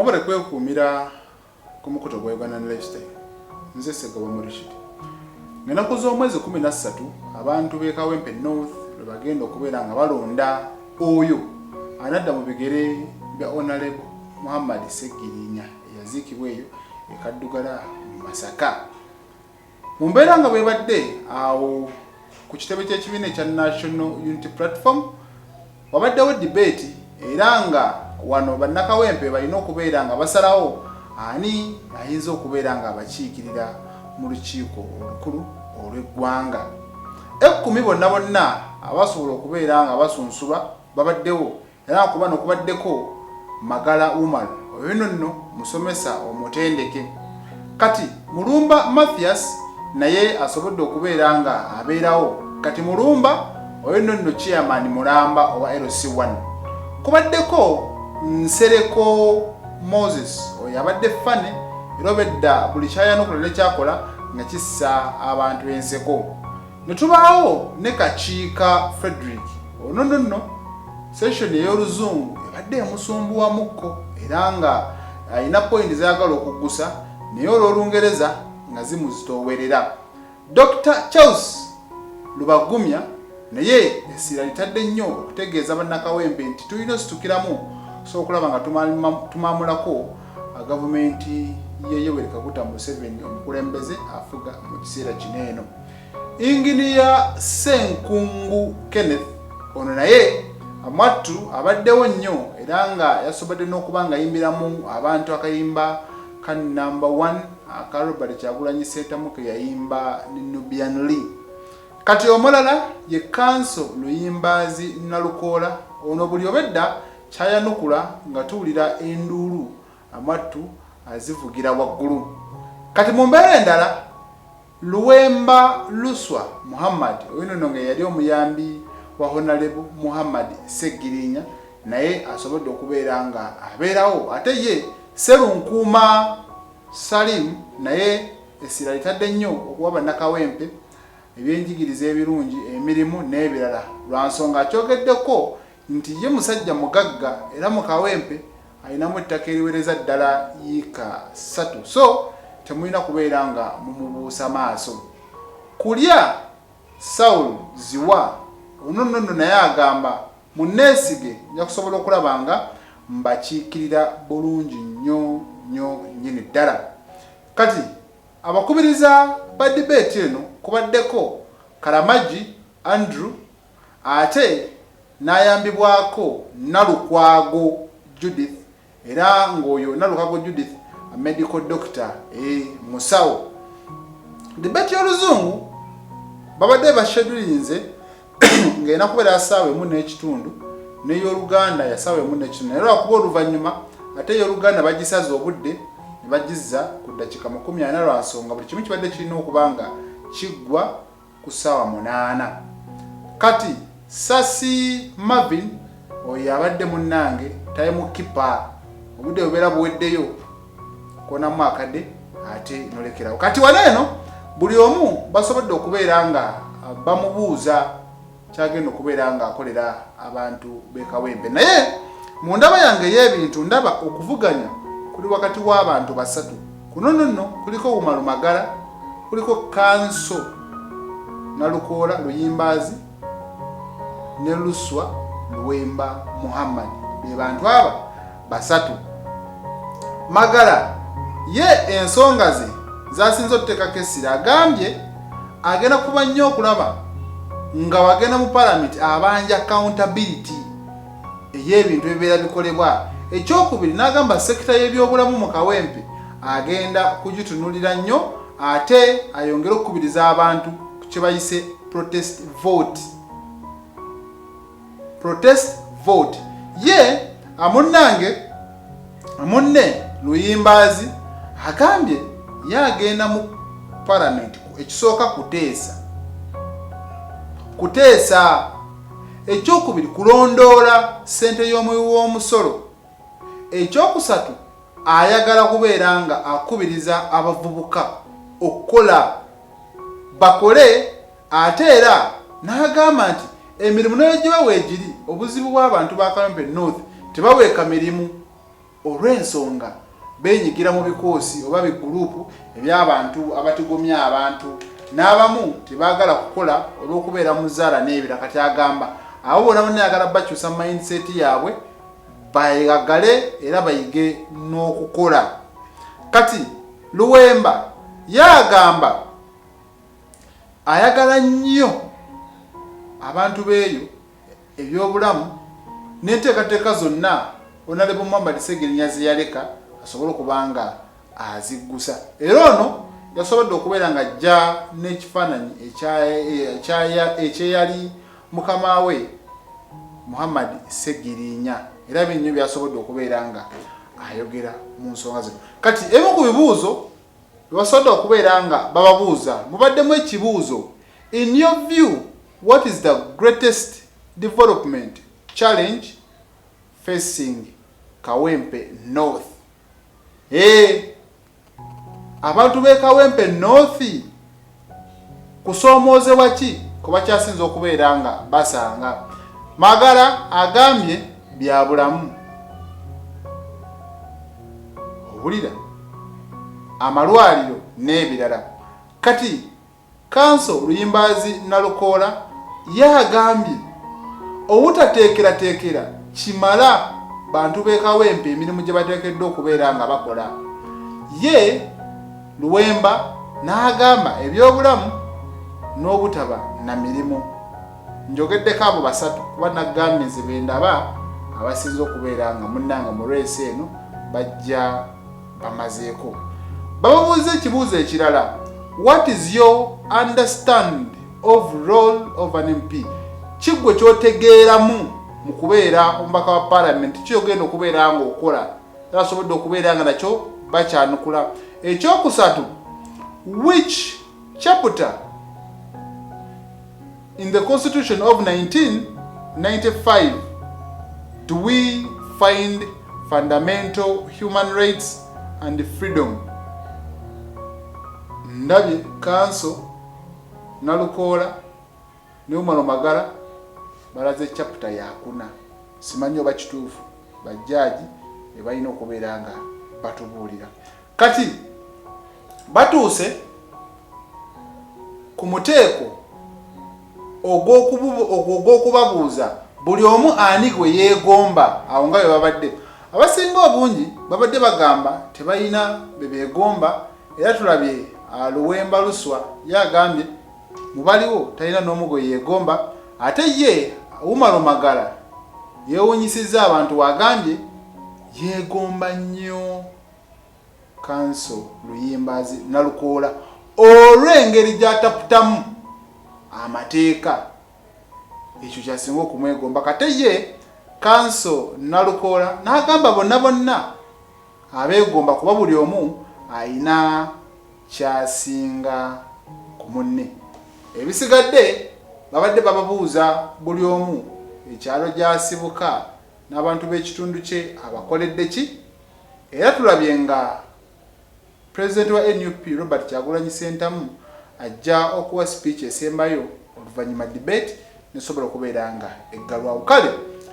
Mwebale kwekuumira ku mukutu gwa Ugandan Lifestyle. Nze Ssegoba Murishid. Ng'ennaku z'omwezi 13 abantu b'e Kawempe North lwe bagenda okubeera nga balonda oyo anadda mu bigere bya Honorable Muhammad Ssegirinya eyaziikibwa eyo e Kaddugala mu Masaka. Mu mbeera nga bwebadde awo ku kitebe ky'ekibiina ekya National Unity Platform wabaddewo dibeeti era nga wano bannakawempe balina okubeera nga basalawo ani ayinza okubeera nga abakiikirira mu lukiiko olukulu olw'eggwanga. Ekkumi bonna bonna abasobola okubeera nga basunsulwa babaddewo Era ku bano kubaddeko Magala Umar, oyo nno musomesa omutendeke. Kati Mulumba Mathias naye asobodde okubeera nga abeerawo. Kati Mulumba oyo nno nno chairman mulamba owa LC1. Kubaddeko Nsereko Moses, oyo abadde funny era obedda buli kyayanukula ne kyakola nga kissa abantu enseko. Ne tubaawo ne Kakiika Fredrick. Ono nno nno session ey'oluzungu ebadde emusumbuwamukko era nga alina point zayagala okuggusa naye olw'olungereza nga zimuzitoowerera. Dokita Charles Lubagumya naye essira litadde nnyo okutegeeza bannakawempe nti tulina ositukiramu okusobola okulaba nga tumaamulako gavumenti ye Yoweri Kaguta Museveni omukulembeze afuga mu kiseera kino eno. Inginiya Ssenkungu Kenneth ono naye mwattu abaddewo nnyo era nga yasobodde n'okuba nga ayimbiramu abantu akayimba ka number one aka Robert Kyagulanyi Ssentamu ke yayimba ne Nubian Lee. Kati omulala ye Kanso Luyimbaazi Nalukoola ono buli obedda kyayanukula nga tuwulira enduulu mwattu azivugira waggulu. Kati mu mbeera endala Luwemba Luswa Muhammad oyo nno nga yeyali omuyambi wa Honalebo Muhammad Ssegirinya naye asobodde okubeera nga abeerawo ate ye Sserunkuuma Salim naye essira litadde nnyo okuwa bannakawempe ebyenjigiriza ebirungi, emirimu n'ebirala lwa nsonga akyogeddeko nti ye musajja mugagga era mu Kawempe alinamu ettaka eriwereza ddala yiika ssatu so temulina kubeera nga mumubuusa maaso. Kulya Saul Ziwa ono nno nno naye agamba munneesige nja kusobola okulaba nga mbakiikirira bulungi nnyo nnyo nnyini ddala. Kati abakubiriza ba dibeeti eno kubaddeko Karamagi Andrew ate n'ayambibwako Nalukwago Judith era ng'oyo Nalukwago Judith medical doctor e musawo. Debate y'oluzungu babadde bashedulinze ng'erina kubeera saawa 1.5 n'ey'oluganda ya saawa 1.5 naye lwakuba oluvannyuma ate ey'oluganda bagisaze obudde ne bagizza ku ddakiika 40 lwa nsonga buli kimu kibadde kirina okuba nga kiggwa ku ssaawa 8. Kati Sasi Marvin oyo abadde munnange time keeper, obudde bubeera buweddeyo konamu akade ate nolekerawo. Kati wano eno buli omu basobodde okubeera nga bamubuuza kyagenda okubeera nga akolera abantu b'e Kawempe, naye mu ndaba yange ey'ebintu ndaba okuvuganya kuli wakati w'abantu basatu. Kuno nno kuliko Umaru Magala, kuliko Kanso Nalukoola Luyimbaazi ne Luswa Luwemba Muhammad, be bantu aba basatu. Magala ye ensonga ze zasinze otuteekako essira agambye agenda kuba nnyo okulaba nga wagenda mu palamenti abanja accountability ey'ebintu ebibeera bikolebwa. Ekyokubiri n'agamba sekita y'ebyobulamu mu Kawempe agenda kugitunulira nnyo ate ayongere okukubiriza abantu ku kye bayise protest vote. Protest vote. Ye amunnange munne Luyimbaazi agambye ye agenda mu palamenti ekisooka kuteesa kuteesa ekyokubiri kulondoola ssente y'omuwi w'omusolo ekyokusatu ayagala kubeera nga akubiriza abavubuka okukola bakole ate era n'agamba nti emirimu nayo giba weegiri obuzibu bw'abantu ba Kawempe North tebaweeka mirimu. olw'ensonga beenyigira mu bikoosi oba biguluupu eby'abantu abatigomya abantu n'abamu tebaagala kukola olw'okubeera mu zzaala n'ebira. Kati agamba abo bonna bonna ayagala bakyusa mindset yaabwe bayagale era bayige n'okukola. Kati Luwemba ye agamba ayagala nnyo abantu b'eyo, ebyobulamu n'enteekateeka zonna Honorable Muhammad Ssegirinya ze yaleka asobole okuba nga aziggusa. Era ono yasobodde okubeera ng'ajja n'ekifaananyi ekyeyali mukama we Muhammad Ssegirinya, era bingi nnyo by'asobodde okubeera nga ayogera mu nsonga zino. Kati ebimu ku bibuuzo byebasobodde okubeera nga bababuuza mubaddemu ekibuuzo, In your view, what is the greatest development challenge facing Kawempe North? Ee, abantu b'e Kawempe North kusoomoozebwa ki kwe bakyasinze okubeera nga basanga? Magala agambye bya bulamu, owulira, amalwaliro n'ebirala. Kati Kanso Luyimbaazi Nalukoola ye agambye obutateekerateekera kimala bantu b'e Kawempe emirimu gye bateekeddwa okubeera nga bakola. Ye Luwemba n'agamba ebyobulamu n'obutaba na mirimu. Njogeddeko abo basatu kuba nagambye nze be ndaba abasinze okubeera nga munnange mu reesi eno bajja bamazeeko. Bababuuza ekibuuzo ekirala, What is your understand of role of an MP? Ki ggwe ky'otegeeramu mu kubeera omubaka wa palamenti? Ki ogenda okubeera ng'okola? Era basobodde okubeera nga nakyo bakyanukula. Ekyokusatu, which chapter in the constitution of 1995 do we find fundamental human rights and freedom? Ndabye Kanso Nalukoola ne Umar Magala balaze chapter yakuna, simanyi oba kituufu, bajjaaji be balina okubeera nga batubuulira. Kati batuuse ku muteeko ogw'okubabuuza buli omu ani gwe yeegomba. Awo nga bwe babadde abasinga obungi babadde bagamba tebalina be beegomba, era tulabye Luwemba Luswa ye agambye mu baliwo talina n'omu gwe yeegomba. Ate ye Umar Magala yeewuunyisizza abantu w'agambye yeegomba nnyo Kanso Luyimbaazi Nalukoola olw'engeri gy'ataputamu amateeka, ekyo ky'asinga okumwegomba. Kate ye Kanso Nalukoola n'agamba bonna bonna abeegomba kuba buli omu alina ky'asinga ku munne. Ebisigadde babadde bababuuza buli omu ekyalo gy'asibuka n'abantu b'ekitundu kye abakoledde ki. Era tulabye nga Pulezidenti wa nup Robert Kyagulanyi Ssentamu ajja okuwa sipiiki esembayo oluvannyuma debate nesobola okubeera nga eggalwawo. Kale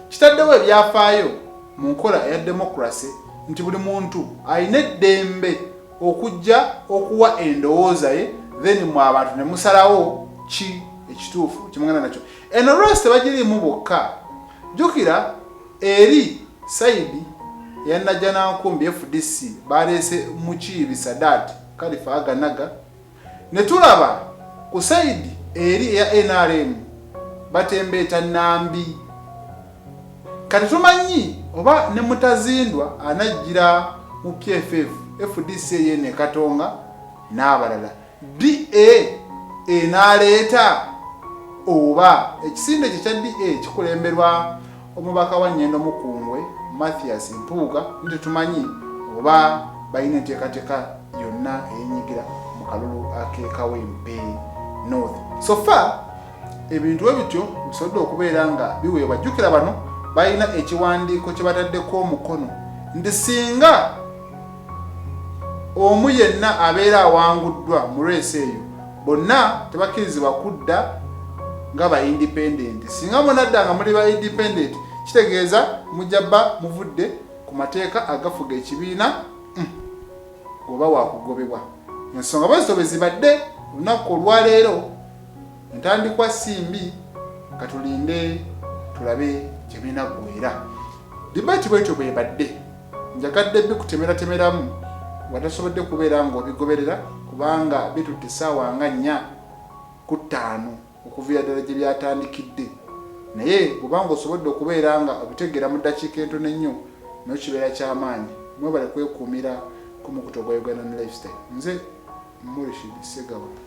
kitaddewo ebyafaayo mu nkola eya democracy nti buli muntu alina eddembe okujja okuwa endowooza ye, then mwe abantu ne musalawo ki ekituufu kyemugenda nakyo. Eno race tebagiriimu bokka, jjukira Eri sayidi eya Najjanankumbi fdc baleese Mukiibi Sadat Kalifa Aganaga ne tulaba ku sayidi eri eya nrm batembeeta Nambi. Kati tumanyi oba ne Mutazindwa anajjira mu PFF, fdc eyo eno e Katonga n'abalala. DA enaaleeta oba ekisinde kye kya DA kikulemberwa omubaka wa Nyendo Mukungwe Mathias Mpuuga, ne tetumanyi oba balina enteekateeka yonna eyenyigira mu kalulu ak'e Kawempe North. So far ebintu bwe bityo bisobodde okubeera nga biweebwa. Jjukira bano balina ekiwandiiko kye bataddeko omukono nti singa omu yenna abeera awanguddwa mu reesi eyo, bonna tebakkirizibwa kudda nga ba independent. Singa munadda nga muli ba independent, kitegeeza mujja bba muvudde ku mateeka agafuga ekibiina gwoba wakugobebwa. Ensonga bwezito bwe zibadde olunaku olwaleero, entandikwa si mbi, katulinde tulabe gye binaggwera. Debate bwetyo bwebadde, njagadde bikutemeratemeramu watasobodde kubeera ng'obigoberera kubanga bitutte essaawa nga 4 ku 5 okuviira ddala gye byatandikidde, naye bw'oba ng'osobodde okubeera nga obitegeera mu ddakiika entono ennyo, nayo kibeera kyamaanyi. Mwebale kwekuumira ku mukutu ogwa Ugandan Lifestyle. Nze Murishid Segawa.